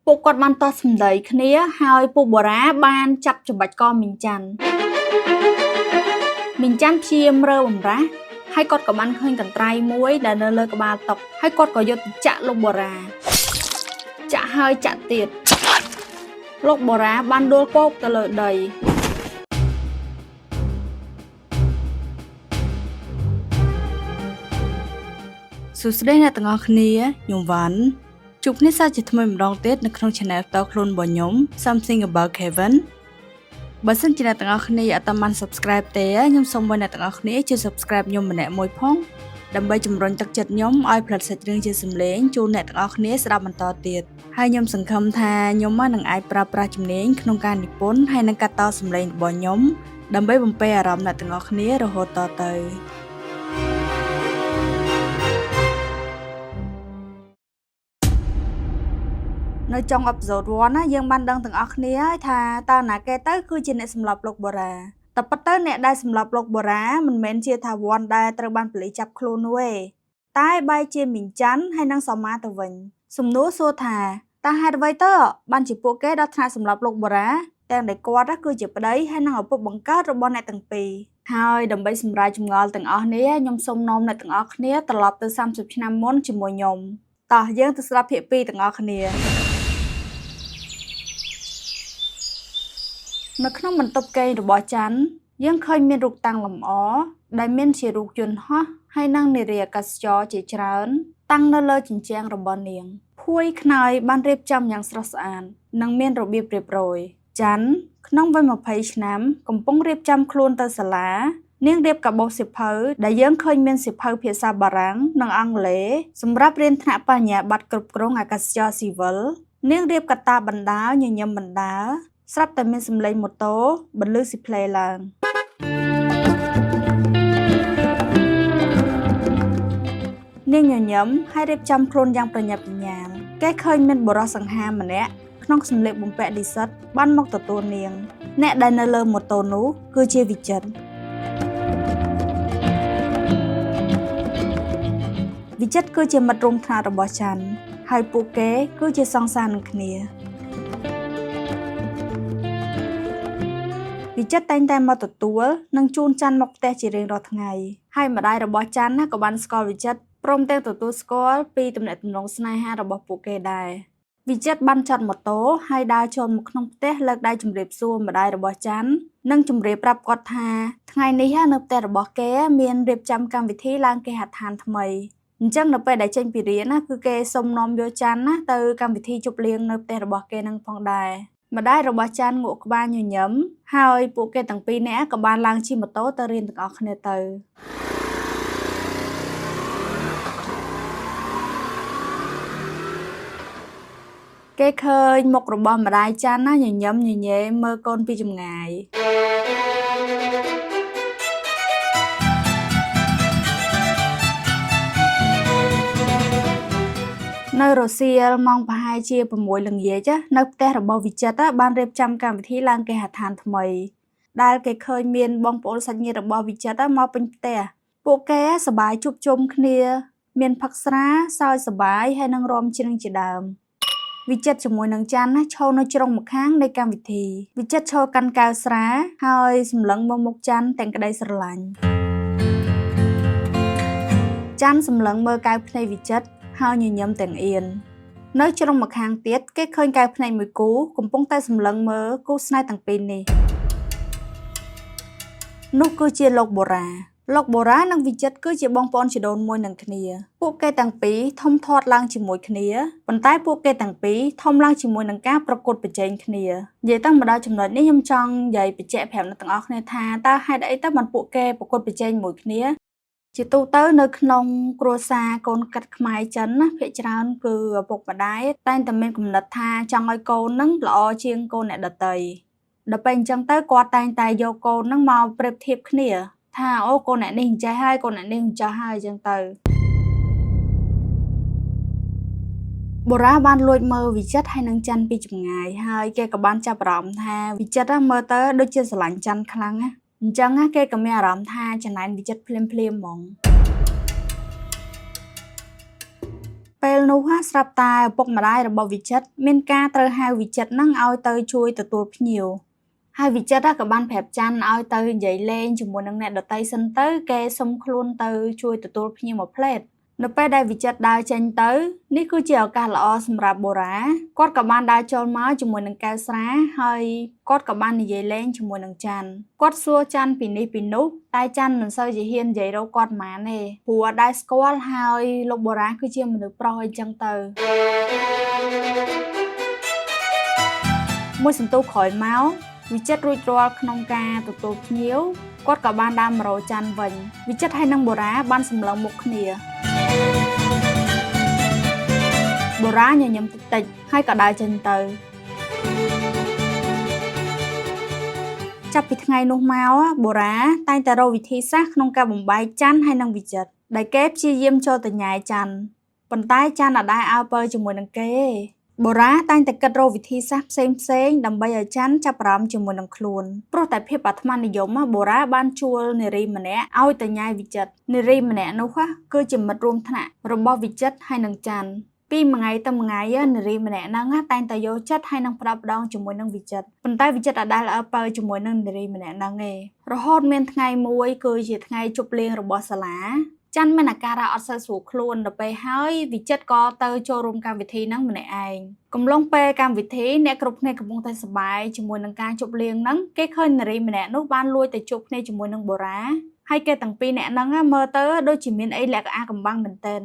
ពួកគាត់បានតោះសម្ដីគ្នាហើយពួកបូរ៉ាបានចាប់ច្បាច់កមីងច័ន្ទមីងច័ន្ទព្យាយាមរើបំរាស់ហើយគាត់ក៏បានឃើញកន្ត្រៃមួយដែលនៅលើក្បាលតុហើយគាត់ក៏យកទៅចាក់លោកបូរ៉ាចាក់ហើយចាក់ទៀតលោកបូរ៉ាបានដួលពោកទៅលើដី សួស្តីអ្នកទាំងអស់គ្នាខ្ញុំវ៉ាន់ជួបគ្នាសាជាថ្មីម្ដងទៀតនៅក្នុង Channel ផ្ទាល់ខ្លួនរបស់ខ្ញុំ Something About Kevin បើសិនជាអ្នកទាំងអស់គ្នាអត់តាមបាន Subscribe ទេខ្ញុំសូមឲ្យអ្នកទាំងអស់គ្នាជួយ Subscribe ខ្ញុំម្នាក់មួយផងដើម្បីជំរុញទឹកចិត្តខ្ញុំឲ្យផលិតសាច់រឿងជាសំឡេងជូនអ្នកទាំងអស់គ្នាស្ដាប់បន្តទៀតហើយខ្ញុំសង្ឃឹមថាខ្ញុំនឹងអាចប្រើប្រាស់ជំនាញក្នុងការនិពន្ធហើយនិងកាត់តសំឡេងរបស់ខ្ញុំដើម្បីបំពេញអារម្មណ៍អ្នកទាំងអស់គ្នារហូតតទៅ នៅចុង episode 1ណាយើងបានដឹងទាំងអស់គ្នាហើយថាតើណាគេទៅគឺជាអ្នកសម្លាប់លោកបូរ៉ាតែប៉ុន្តែអ្នកដែលសម្លាប់លោកបូរ៉ាមិនមែនជាថាវ័នដែលត្រូវបានប៉ូលីសចាប់ខ្លួននោះទេតែបែរជាមីងច័ន្ទហើយនិងសមាទៅវិញសំណួរសួរថាតើហេតុអ្វីទៅបានជាពួកគេដល់ថ្នាក់សម្លាប់លោកបូរ៉ាទាំងដែលគាត់គឺជាប្តីហើយនិងឪពុកបង្កើតរបស់អ្នកទាំងពីរហើយដើម្បីសម្រាយចម្ងល់ទាំងអស់នេះខ្ញុំសូមនាំអ្នកទាំងអស់គ្នាត្រឡប់ទៅ30ឆ្នាំមុនជាមួយខ្ញុំតោះយើងទៅស្ដាប់ភាគ2ទាំងអស់គ្នា នៅក្នុងបន្ទប់គេងរបស់ច័ន្ទយើងឃើញមានរូបតាំងលម្អដែលមានជារូបយន្តហោះហើយនិងនារីអាកាសចរជាច្រើន តាំងនៅលើជញ្ជាំងរបស់នាងភួយខ្នើយបានរៀបចំយ៉ាងស្រស់ស្អាតនិងមានរបៀបរៀបរយច័ន្ទក្នុងវ័យ20ឆ្នាំកំពុងរៀបចំខ្លួនទៅសាលានាងរៀបកាបូបសៀវភៅដែលយើងឃើញមានសៀវភៅភាសាបារាំងនិងអង់គ្លេសសម្រាប់រៀនថ្នាក់បញ្ញាបត្រគ្រប់គ្រងអាកាសចរស៊ីវិលនាងរៀបកត្តាបណ្ដាលញញឹមបណ្ដាល ស្រាប់តែមានសំឡេងម៉ូតូបន្លឺស៊ីផ្លេឡើងនាងញញឹមហើយរៀបចំខ្លួនយ៉ាងប្រញាប់ប្រញាល់គេឃើញមានបុរសសង្ហាម្នាក់ក្នុងសម្លៀកបំពាក់និស្សិតបានមកទទួលនាង អ្នកដែលនៅលើម៉ូតូនោះគឺជាវិចិត្រវិចិត្រគឺជាមិត្តរួមថ្នាក់របស់ច័ន្ទហើយពួកគេគឺជាសង្សារនឹងគ្នា វិចិត្រតែងតែមកទទួលនិងជូនច័ន្ទមកផ្ទះជារៀងរាល់ថ្ងៃហើយម្ដាយរបស់ច័ន្ទណាក៏បានស្គាល់វិចិត្រព្រមទាំងទទួលស្គាល់ពីទំនាក់ទំនងស្នេហារបស់ពួកគេដែរវិចិត្របានចតម៉ូតូហើយដើរចូលមកក្នុងផ្ទះលើកដៃជម្រាបសួរម្ដាយរបស់ច័ន្ទនិងជម្រាបប្រាប់គាត់ថាថ្ងៃនេះនៅផ្ទះរបស់គេមានរៀបចំកម្មវិធីឡើងគេហដ្ឋានថ្មីអញ្ចឹងនៅពេលដែលចេញពីរៀនណាគឺគេសុំនាំយកច័ន្ទណាទៅកម្មវិធីជប់លៀងនៅផ្ទះរបស់គេនឹងផងដែរ ម្ដាយរបស់ចានងក់ក្បាលញញឹមហើយពួកគេទាំងពីរនាក់ក៏បានឡើងជិះម៉ូតូទៅរៀនទាំងអស់គ្នាទៅគេឃើញមុខរបស់ម្ដាយចានណាញញឹមញញែមើលកូនពីចម្ងាយនៅរសៀលម៉ោងប្រហែលជា6ល្ងាចនៅផ្ទះរបស់វិចិត្របានរៀបចំកម្មវិធីឡើងគេហដ្ឋានថ្មីដែលគេឃើញមានបងប្អូនសាច់ញាតិរបស់វិចិត្រមកពេញផ្ទះពួកគេសប្បាយជួបជុំគ្នា មានផឹកស្រាសើចសប្បាយហើយនឹងរាំច្រៀងជាដើមវិចិត្រជាមួយនឹងច័ន្ទណាឈរនៅជ្រុងម្ខាងនៃកម្មវិធីវិចិត្រឈរកាន់កែវស្រាហើយសម្លឹងមកមុខច័ន្ទទាំងក្តីស្រឡាញ់ច័ន្ទសម្លឹងមើលកែវភ្នែកវិចិត្រហើយញញឹមទាំងអៀននៅជ្រុងម្ខាងទៀតគេឃើញកែវភ្នែកមួយគូកំពុងតែសម្លឹងមើលគូស្នេហ៍ទាំងពីរនេះនោះគឺជាលោកបូរ៉ាលោកបូរ៉ានិងវិចិត្រគឺជាបងប្អូនជីដូនមួយនឹងគ្នាពួកគេទាំងពីរធំធាត់ឡើងជាមួយគ្នាប៉ុន្តែពួកគេទាំងពីរធំឡើងជាមួយនឹងការប្រកួតប្រជែងគ្នានិយាយទៅមកដល់ចំណុចនេះខ្ញុំចង់និយាយបញ្ជាក់ប្រាប់អ្នកទាំងអស់គ្នាថាតើហេតុអីទៅបានពួកគេប្រកួតប្រជែងមួយគ្នាជាទូទៅនៅក្នុងគ្រួសារកូនកាត់ខ្មែរចិនណាភាគច្រើនគឺឪពុកម្ដាយតែងតែមានគំនិតថាចង់ឲ្យកូននឹងល្អជាងកូនអ្នកដទៃដល់ពេលអញ្ចឹងទៅគាត់តែងតែយកកូននឹងមកប្រៀបធៀបគ្នាថាអូកូនអ្នកនេះអញ្ចេះហើយកូនអ្នកនេះអញ្ចោះហើយអញ្ចឹងទៅបូរ៉ាបានលួចមើលវិចិត្រហើយនឹងច័ន្ទពីចម្ងាយហើយគេក៏បានចាប់អារម្មណ៍ថាវិចិត្រមើលទៅដូចជាស្រឡាញ់ច័ន្ទខ្លាំងណាអញ្ចឹងគេក៏មានអារម្មណ៍ថាចំណែនវិចិត្រភ្លាមៗហ្មង ពេលនោះស្រាប់តែឪពុកម្ដាយរបស់វិចិត្រមានការត្រូវហៅវិចិត្រនឹងឲ្យទៅជួយទទួលភ្ញៀវហើយវិចិត្រក៏បានប្រាប់ច័ន្ទឲ្យទៅនិយាយលេងជាមួយនឹងអ្នកដទៃសិនទៅគេសុំខ្លួនទៅជួយទទួលភ្ញៀវមួយភ្លែតនៅពេលដែលវិចិត្រដើរចេញទៅនេះគឺជាឱកាសល្អសម្រាប់បូរ៉ាគាត់ក៏បានដើរចូលមកជាមួយនឹងកែវស្រាហើយគាត់ក៏បាននិយាយលេងជាមួយនឹងច័ន្ទគាត់សួរច័ន្ទពីនេះពីនោះតែច័ន្ទមិនសូវជាហ៊ាននិយាយរកគាត់ប៉ុន្មានទេព្រោះអត់ដែលស្គាល់ហើយលោកបូរ៉ាគឺជាមនុស្សប្រុសអីចឹងទៅមួយសន្ទុះក្រោយមកវិចិត្ររួចរាល់ក្នុងការទទួលភ្ញៀវគាត់ក៏បានដើរមករកច័ន្ទវិញវិចិត្រហើយនិងបូរ៉ាបានសម្លឹងមុខគ្នាបូរ៉ាញញឹមតិចៗហើយក៏ដើរចេញទៅចាប់ពីថ្ងៃនោះមកបូរ៉ាតែងតែរកវិធីសាស្ត្រក្នុងការបំបែកច័ន្ទហើយនិងវិចិត្រដែលគេព្យាយាមចូលទៅញ៉ែច័ន្ទប៉ុន្តែច័ន្ទអត់ដែលអើពើជាមួយនឹងគេទេបូរ៉ាតែងតែគិតរកវិធីសាស្ត្រផ្សេងៗដើម្បីឲ្យច័ន្ទចាប់អារម្មណ៍ជាមួយនឹងខ្លួនព្រោះតែភាពអាត្មានិយមបូរ៉ាបានជួលនារីម្នាក់ឲ្យទៅញ៉ែវិចិត្រនារីម្នាក់នោះគឺជាមិត្តរួមថ្នាក់របស់វិចិត្រហើយនិងច័ន្ទពីមួយថ្ងៃទៅមួយថ្ងៃនារីម្នាក់ហ្នឹងតែងតែយកចិត្តហើយនឹងផ្ដោតផ្ដងជាមួយនឹងវិចិត្រប៉ុន្តែវិចិត្រអត់ដែលអើពើជាមួយនឹងនារីម្នាក់ហ្នឹងទេរហូតមានថ្ងៃមួយគឺជាថ្ងៃជប់លៀងរបស់សាលាច័ន្ទមានអាការៈអត់សូវស្រួលខ្លួនដល់ពេលហើយវិចិត្រក៏ទៅចូលរួមកម្មវិធីហ្នឹងម្នាក់ឯងកំឡុងពេលកម្មវិធីអ្នកគ្រប់គ្នាកំពុងតែសប្បាយជាមួយនឹងការជប់លៀងហ្នឹងគេឃើញនារីម្នាក់នោះបានលួចទៅជួបគ្នាជាមួយនឹងបូរ៉ាហើយគេទាំងពីរអ្នកហ្នឹងមើលទៅដូចជាមានអីលក្ខណៈកំបាំងមែនទែន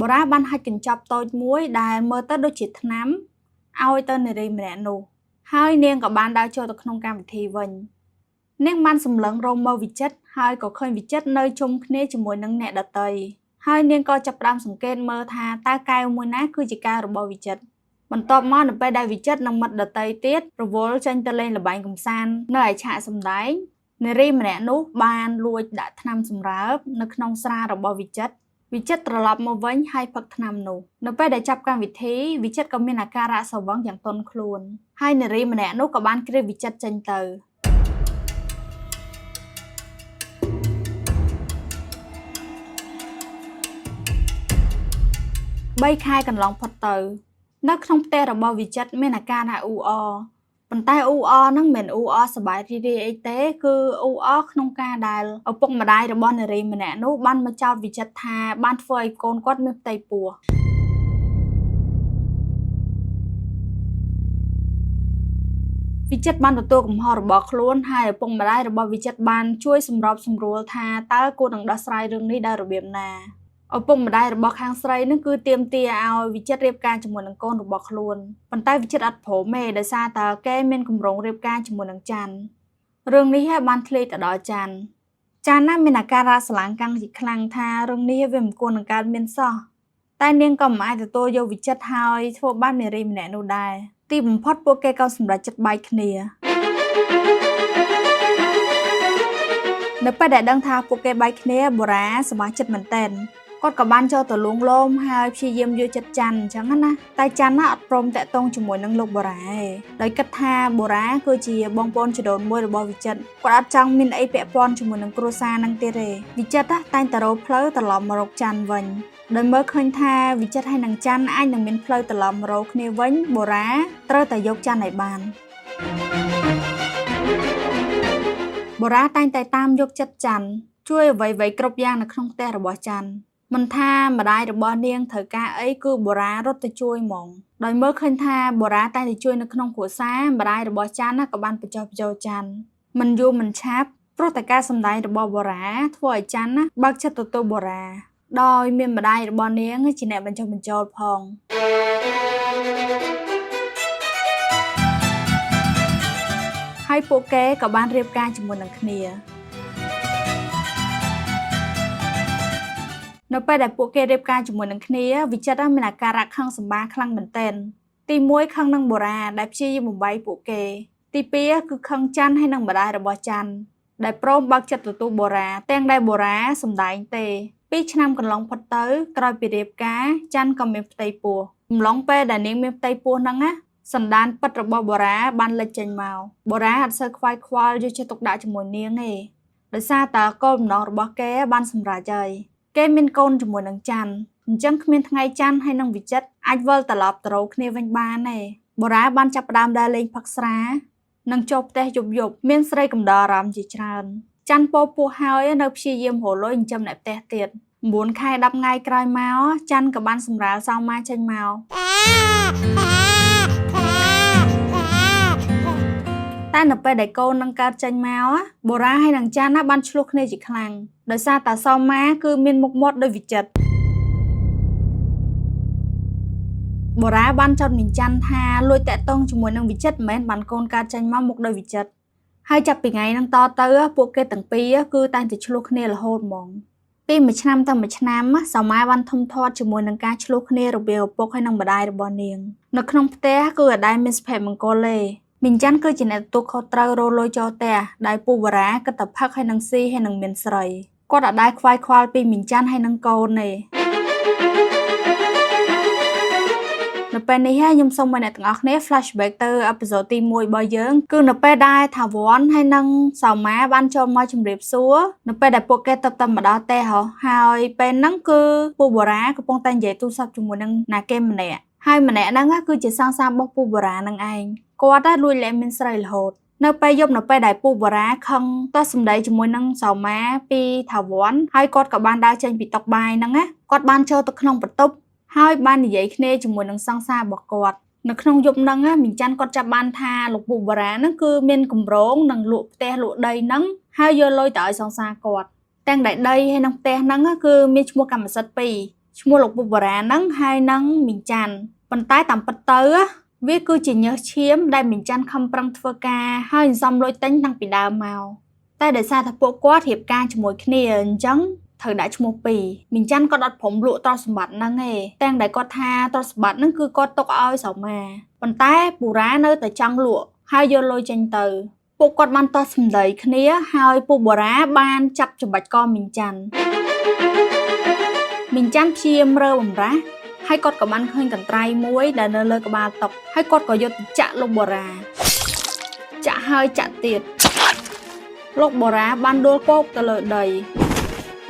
បូរ៉ាបានហាច់កញ្ចប់តូចមួយដែលមើលទៅដូចជាថ្នាំឲ្យទៅនារីម្នាក់នោះហើយនាងក៏បានដើរចូលទៅក្នុងកម្មវិធីវិញនាងបានសម្លឹងរកមើលវិចិត្រហើយក៏ឃើញវិចិត្រនៅជុំគ្នាជាមួយនឹងអ្នកដទៃហើយនាងក៏ចាប់ផ្ដើមសង្កេតមើលថាតើកែវមួយណាគឺជាកែវរបស់វិចិត្របន្ទាប់មកនៅពេលដែលវិចិត្រនិងមិត្តដទៃទៀតរវល់ចេញទៅលេងល្បែងកម្សាន្តនៅឯឆាកសម្ដែងនារីម្នាក់នោះបានលួចដាក់ថ្នាំសម្រើបនៅក្នុងស្រារបស់វិចិត្រវិចិត្រត្រឡប់មកវិញហើយផឹកថ្នាំនោះនៅពេលដែលចាប់កម្មវិធីវិចិត្រក៏មានអាការៈស្រវឹងយ៉ាងទន់ខ្លួនហើយនារីម្នាក់នោះក៏បានគ្រាវិចិត្រចេញទៅ3ខែកន្លងផុតទៅនៅក្នុងផ្ទះរបស់វិចិត្រមានអាការៈអ៊ូអរប៉ុន្តែអ៊ូអរហ្នឹងមិនមែនអ៊ូអរសប្បាយរីករាយអីទេគឺអ៊ូអរក្នុងការដែលឪពុកម្ដាយរបស់នារីម្នាក់នោះបានមកចោទវិចិត្រថាបានធ្វើឲ្យកូនគាត់មានផ្ទៃពោះវិចិត្របានទទួលកំហុសរបស់ខ្លួនហើយឪពុកម្ដាយរបស់វិចិត្របានជួយសម្របសម្រួលថាតើគួរនឹងដោះស្រាយរឿងនេះដោយរបៀបណាឪពុកម្ដាយរបស់ខាងស្រីនឹងគឺទាមទារឲ្យវិចិត្ររៀបការជាមួយនឹងកូនរបស់ខ្លួនប៉ុន្តែវិចិត្រអត់ព្រមទេដោយសារតើគេមានគម្រោងរៀបការជាមួយនឹងច័ន្ទរឿងនេះបានធ្លាយទៅដល់ច័ន្ទច័ន្ទណាមានអាការៈស្រឡាំងកាំងជាខ្លាំងថារឿងនេះវាមិនគួរនឹងកើតមានសោះតែនាងក៏មិនអាចទទួលយកវិចិត្រហើយធ្វើបាបនារីម្នាក់នោះដែរទីបំផុតពួកគេក៏សម្រេចចិត្តបែកគ្នានៅពេលដែលដឹងថាពួកគេបែកគ្នាបូរ៉ាសប្បាយចិត្តមែនទែនគាត់ក៏បានចូលទៅលួងលោមហើយព្យាយាមយកចិត្តច័ន្ទអញ្ចឹងណាតែច័ន្ទណាអត់ព្រមតាក់ទងជាមួយនឹងលោកបូរ៉ាទេដោយគិតថាបូរ៉ាគឺជាបងប្អូនជីដូនមួយរបស់វិចិត្រគាត់អត់ចង់មានអីពាក់ព័ន្ធជាមួយនឹងគ្រួសារនឹងទៀតទេវិចិត្រតែងតែរកផ្លូវត្រឡប់មករកច័ន្ទវិញដោយមើលឃើញថាវិចិត្រហើយនឹងច័ន្ទអាចនឹងមានផ្លូវត្រឡប់មករកគ្នាវិញបូរ៉ាត្រូវតែយកច័ន្ទឲ្យបានបូរ៉ាតែងតែតាមយកចិត្តច័ន្ទជួយអ្វីៗគ្រប់យ៉ាងនៅក្នុងផ្ទះរបស់ច័ន្ទមិនថាម្ដាយរបស់នាងត្រូវការអីគឺបូរ៉ារត់ទៅជួយហ្មងដោយមើលឃើញថាបូរ៉ាតែងតែជួយនៅក្នុងគ្រួសារម្ដាយរបស់ច័ន្ទក៏បានបញ្ចុះបញ្ចូលច័ន្ទមិនយូរមិនឆាប់ព្រោះតែការសម្ដែងរបស់បូរ៉ាធ្វើឲ្យច័ន្ទបើកចិត្តទទួលបូរ៉ាដោយមានម្ដាយរបស់នាងជាអ្នកបញ្ចុះបញ្ចូលផងហើយពួកគេក៏បានរៀបការជាមួយនឹងគ្នានៅពេលដែលពួកគេរៀបការជាមួយនឹងគ្នាវិចិត្រមានអាការៈខឹងសម្បាខ្លាំងមែនទែនទី1ខឹងនឹងបូរ៉ាដែលព្យាយាមបំបែកពួកគេទី2គឺខឹងច័ន្ទហើយនឹងម្ដាយរបស់ច័ន្ទដែលព្រមបើកចិត្តទទួលបូរ៉ាទាំងដែលបូរ៉ាសម្ដែងទេ2ឆ្នាំកន្លងផុតទៅក្រោយពីរៀបការច័ន្ទក៏មានផ្ទៃពោះកំឡុងពេលដែលនាងមានផ្ទៃពោះហ្នឹងណាសន្តានពិតរបស់បូរ៉ាបានលេចចេញមកបូរ៉ាអត់សូវខ្វាយខ្វល់យកចិត្តទុកដាក់ជាមួយនាងទេដោយសារតើគោលបំណងរបស់គេបានសម្រេចហើយគេមានកូនជាមួយនឹងច័ន្ទ អញ្ចឹងគ្មានថ្ងៃច័ន្ទហើយនឹងវិចិត្រអាចវិលត្រឡប់ទៅរកគ្នាវិញបានទេបូរ៉ាបានចាប់ផ្ដើមដើរលេងផឹកស្រានិងចូលផ្ទះយប់យប់មានស្រីកំដរអារម្មណ៍ជាច្រើនច័ន្ទពោពោះហើយនៅព្យាយាមរកលុយចិញ្ចឹមអ្នកផ្ទះទៀត9ខែ10ថ្ងៃក្រោយមកច័ន្ទក៏បានសម្រាលសោម៉ាចេញមកតែនៅពេលដែលកូននឹងកើតចេញមកបូរ៉ាហើយនឹងច័ន្ទណាបានឆ្លោះគ្នាជាខ្លាំងដោយសារតាសោម៉ាគឺមានមុខមាត់ដូចវិចិត្របូរ៉ាបានចោទមីងច័ន្ទថាលួចតាក់ទងជាមួយនឹងវិចិត្រមិនមែនបានកូនកើតចេញមកមុខដោយវិចិត្រហើយចាប់ពីថ្ងៃហ្នឹងតទៅពួកគេទាំងពីរគឺតែងតែឆ្លោះគ្នារហូតហ្មងពីមួយឆ្នាំទៅមួយឆ្នាំសោម៉ាបានធំធាត់ជាមួយនឹងការឆ្លោះគ្នារវាងឪពុកហើយនិងម្ដាយរបស់នាងនៅក្នុងផ្ទះគឺអត់ដែលមានសុភមង្គលទេមីងច័ន្ទគឺជាអ្នកទទួលខុសត្រូវរកលុយចូលផ្ទះដែលពូបូរ៉ាគិតតែផឹកហើយនឹងស៊ីហើយនឹងមានស្រីគាត់អត់ដែលខ្វាយខ្វល់ពីមីងច័ន្ទហើយនឹងកូនទេនៅពេលនេះខ្ញុំសូមឲ្យអ្នកទាំងអស់គ្នា flashback ទៅ episode ទី1របស់យើងគឺនៅពេលដែលថាវ៉ាន់ហើយនិងសោម៉ាបានចូលមកជម្រាបសួរនៅពេលដែលពួកគេទៅតែមកដល់ផ្ទះហ៎ហើយពេលហ្នឹងគឺពូបូរ៉ាកំពុងតែនិយាយទូរស័ព្ទជាមួយនឹងណាគេម្នាក់ហើយម្នាក់ហ្នឹងគឺជាសង្សាររបស់ពូបូរ៉ានឹងឯងគាត់លួចលែងមានស្រីរហូតនៅពេលយប់នៅពេលដែលពូបូរ៉ាខឹងតោះសម្ដីជាមួយនឹងសោម៉ាពីថាវ៉ាន់ហើយគាត់ក៏បានដើរចេញពីតុបាយហ្នឹងណាគាត់បានចូលទៅក្នុងបន្ទប់ហើយបាននិយាយគ្នាជាមួយនឹងសង្សាររបស់គាត់នៅក្នុងយប់ហ្នឹងមីងច័ន្ទគាត់ចាប់បានថាលោកពូបូរ៉ាហ្នឹងគឺមានកម្រងនឹងលក់ផ្ទះលក់ដីហ្នឹងហើយយកលុយទៅឲ្យសង្សារគាត់ទាំងដែលដីហើយនឹងផ្ទះហ្នឹងគឺមានឈ្មោះកម្មសិទ្ធិពីរឈ្មោះលោកពូបូរ៉ាហ្នឹងហើយនឹងមីងច័ន្ទប៉ុន្តែតាមពិតទៅវាគឺជាញើសឈាមដែលមីងច័ន្ទខំប្រឹងធ្វើការហើយសន្សំលុយទិញតាំងពីដើមមកតែដោយសារតែពួកគាត់រៀបការជាមួយគ្នាអញ្ចឹងត្រូវដាក់ឈ្មោះពីរមីងច័ន្ទគាត់អត់ព្រមលក់ទ្រព្យសម្បត្តិហ្នឹងទេទាំងដែលគាត់ថាទ្រព្យសម្បត្តិហ្នឹងគឺគាត់ទុកឲ្យសោម៉ាប៉ុន្តែពូរ៉ានៅតែចង់លក់ហើយយកលុយចេញទៅពួកគាត់បានតោះសម្ដីគ្នាហើយពូបូរ៉ាបានចាប់ច្បាច់កមីងច័ន្ទមីងច័ន្ទព្យាយាមរើបំរាស់ហើយគាត់ក៏បានឃើញកន្ត្រៃមួយដែលនៅលើក្បាលតុហើយគាត់ក៏យកទៅចាក់លោកបូរ៉ាចាក់ហើយចាក់ទៀតលោកបូរ៉ាបានដួលពោកទៅលើដី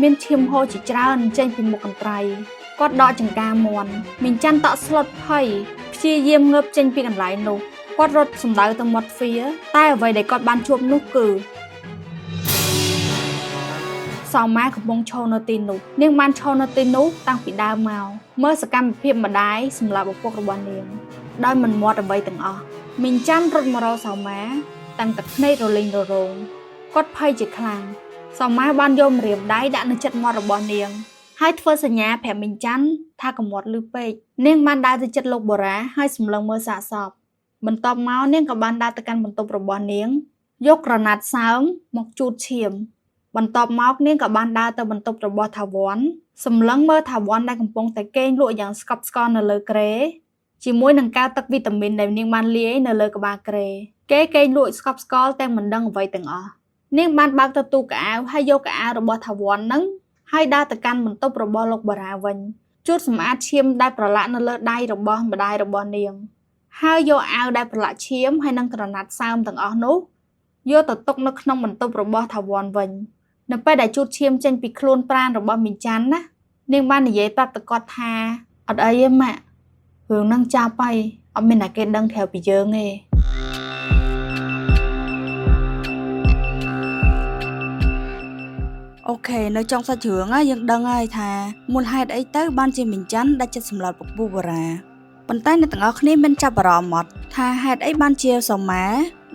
មានឈាមហូរជាច្រើនចេញពីមុខកន្ត្រៃគាត់ដកចង្កាមន់មីងច័ន្ទតក់ស្លុតភ័យព្យាយាមងើបចេញពីកន្លែងនោះគាត់រត់សម្ដៅទៅមាត់ទ្វារតែអ្វីដែលគាត់បានជួបនោះគឺសោម៉ាកំពុងឈរនៅទីនោះនាងបានឈរនៅទីនោះតាំងពីដើមមកមើលសកម្មភាពម្ដាយសម្រាប់ឪពុករបស់នាងដោយមិនមាត់អ្វីទាំងអស់មីងច័ន្ទរត់មករកសោម៉ាតាំងតែភ្នែករលីងររងគាត់ភ័យជាខ្លាំងសោម៉ាបានយកម្រាមដៃដាក់នៅចិត្តមាត់របស់នាងហើយធ្វើសញ្ញាប្រាប់មីងច័ន្ទថាកុំមាត់លឺពេកនាងបានដើរទៅចិត្តលោកបូរ៉ាហើយសម្លឹងមើលសាកសពបន្ទាប់មកនាងក៏បានដើរទៅកាន់បន្ទប់របស់នាងយកក្រណាត់សើមមកជូតឈាមបន្ទាប់មកនាងក៏បានដើរទៅបន្ទប់របស់ថាវ៉ាន់សម្លឹងមើលថាវ៉ាន់ដែលកំពុងតែគេងលក់យ៉ាងស្កប់ស្កល់នៅលើគ្រែជាមួយនឹងកែវទឹកវីតាមីនដែលនាងបានលាយនៅលើក្បាលគ្រែគេគេងលក់ស្កប់ស្កល់ទាំងមិនដឹងអ្វីទាំងអស់នាងបានបើកទៅទូកៅអៅហើយយកកៅអៅរបស់ថាវ៉ាន់ហ្នឹងហើយដើរទៅកាន់បន្ទប់របស់លោកបារ៉ាវិញជូតសម្អាតឈាមដែលប្រឡាក់នៅលើដៃរបស់ម្ដាយរបស់នាងហើយយកអាវដែលប្រឡាក់ឈាមហើយនិងក្រណាត់សើមទាំងអស់នោះយកទៅទុកនៅក្នុងបន្ទប់របស់ថាវ៉ាន់វិញនៅពេលដែលជូតឈាមចេញពីខ្លួនប្រាណរបស់មីងច័ន្ទណានាងបាននិយាយប្រាប់ទៅគាត់ថាអត់អីទេម៉ាក់រឿងហ្នឹងចាប់ហើយអត់មានអ្នកគេដឹងក្រៅពីយើងទេអូខេនៅចុងសាច់រឿងយើងដឹងហើយថាមូលហេតុអីទៅបានជាមីងច័ន្ទដាច់ចិត្តសម្លាប់ពូបូរ៉ាប៉ុន្តែអ្នកទាំងអស់គ្នាមានចាប់អារម្មណ៍អត់ថាហេតុអីបានជាសោម៉ា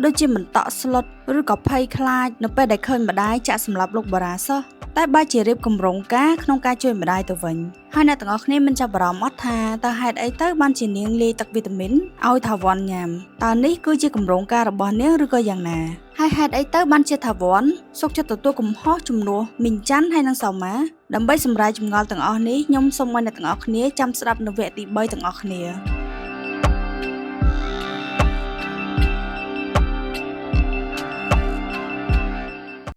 ដូចជាមិនតក់ស្លុតឬក៏ភ័យខ្លាចនៅពេលដែលឃើញម្ដាយចាក់សម្លាប់លោកបូរ៉ាសោះតែបែរជារៀបគម្រោងការក្នុងការជួយម្ដាយទៅវិញហើយអ្នកទាំងអស់គ្នាមានចាប់អារម្មណ៍អត់ថាតើហេតុអីទៅបានជានាងលាយទឹកវីតាមីនឲ្យថាវ៉ាន់ញ៉ាំតើនេះគឺជាគម្រោងការរបស់នាងឬក៏យ៉ាងណាហើយហេតុអីទៅបានជាថាវ៉ាន់សុខចិត្តទទួលកំហុសជំនួសមីងច័ន្ទហើយនិងសោម៉ាដើម្បីសម្រាយចម្ងល់ទាំងអស់នេះខ្ញុំសូមឲ្យអ្នកទាំងអស់គ្នាចាំស្ដាប់នៅវគ្គទី3ទាំងអស់គ្នា។